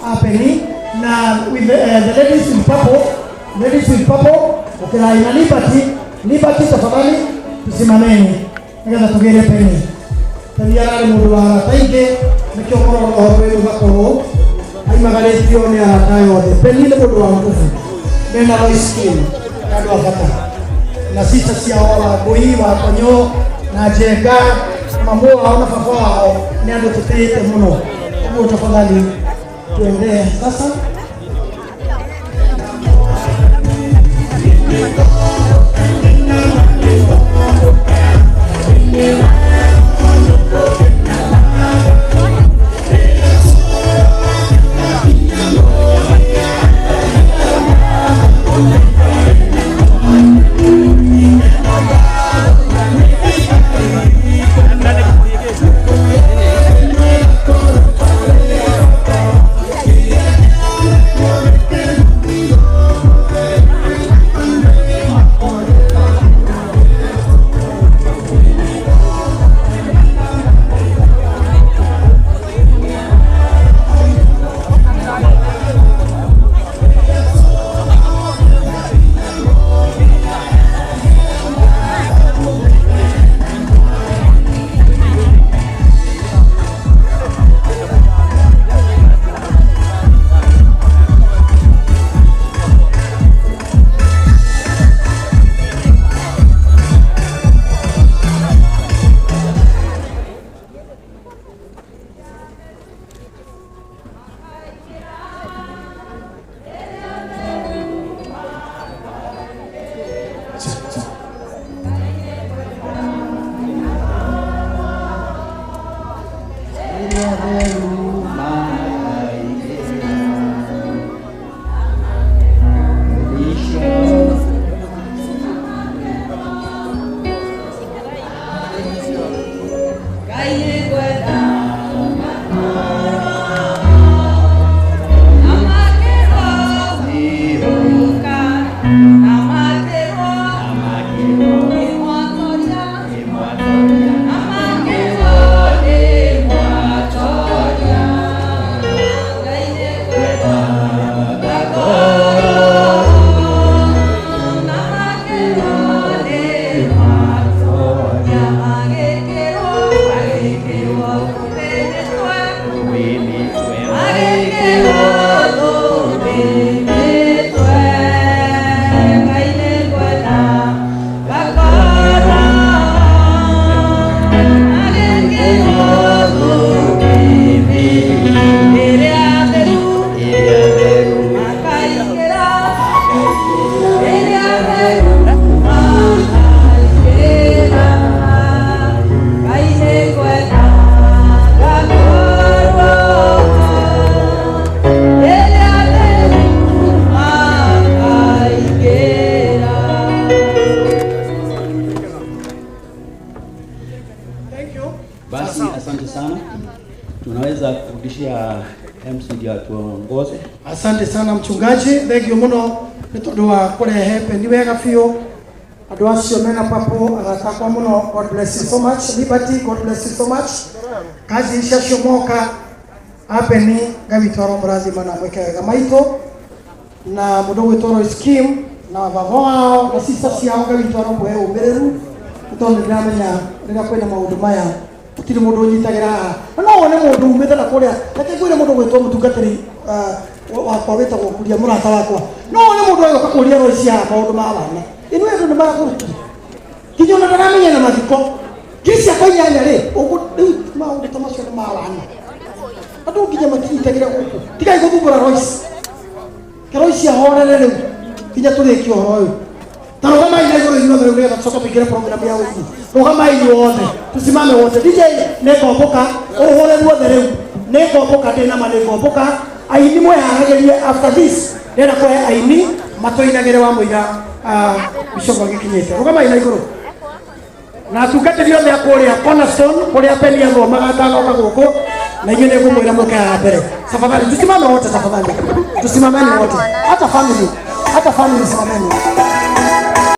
A Penny na with the ladies in purple, ladies with purple, ukirai na Liberty, Liberty tafadhali tusimameni nigetha tugire Penny. Penny ararĩ mũndũ wa arata aingĩ, nĩkĩo ũkoragwo na ũhoro wĩ mũthaka ũũ aimagarĩtio nĩ arata aya othe. Penny nĩ mũndũ wa nguvu mena Lois Skin, nĩ andũ a bata na cica ciao, wa Ngũi wa Konyo na Njenga, mamu wao na baba wao nĩ andũ tũtĩĩte mũno. Ũguo tafadhali tuendee sasa. Thank you. Basi asante sana, tunaweza kurudishia MC ndio atuongoze. Asante sana mchungaji, thank you muno nĩ tondũ wa kũrehe Penny wega biũ. Andũ acio mena papo aratakwa mũno. God bless you so much. Liberty, God bless you so much. Kazi icio cio moka a Penny, Ngai witũ aromũrathima na mwĩke wega. Maitũ na mũndũ ũgwĩtwo Royce Kim na baba wao na sister ciao, Ngai witũ aromũhe ũmĩrĩru nĩ tondũ nĩndĩramenya rĩrĩa kwĩna maũndũ maya gũtirĩ mũndũ ũnyitagĩra haha. Na no wone mũndũ umĩte na kũrĩa, reke ngwĩre, mũndũ ũgwĩtwo mũtungatĩri wakwa wĩtagwo Kuria, mũrata wakwa, no wone mũndũ agĩũka kũria Royce haha maũndũ ma wana ĩno, andũ nĩ magũrũkire nginya ona ndaramenya na mathiko ngiri ciakwa 8 rĩ ũguo. Rĩu maũndũ ta macio nĩ ma wana, andũ nginya matinyitagĩra gũkũ. Tigai gũthumbũra Royce, ke Royce ahorere rĩu nginya tũrĩkie ũhoro ũyũ. Ta rũgamai na igũrũ inyuothe rĩu nĩgetha tũcoke tũingĩre program ya ũini. Rũgamai inyuothe, tusimame wote. DJ, nĩngomboka ũhũre ruothe rĩu, nĩngomboka, ndĩ nama nĩngomboka. Aini mwĩharagĩrie, after this ndĩrenda kũhe aini matũinagĩre wa mũira bishop agĩkinyĩte. Rũgamai na igũrũ na atungatĩri othe a kũrĩa Cornerstone, kũrĩa Penny athomaga atanoka gũkũ, na inyuĩ nĩ ngũmwĩra mũke haha mbere. Tafadhali tusimame wote, tafadhali tusimameni wote, hata family, hata family simameni.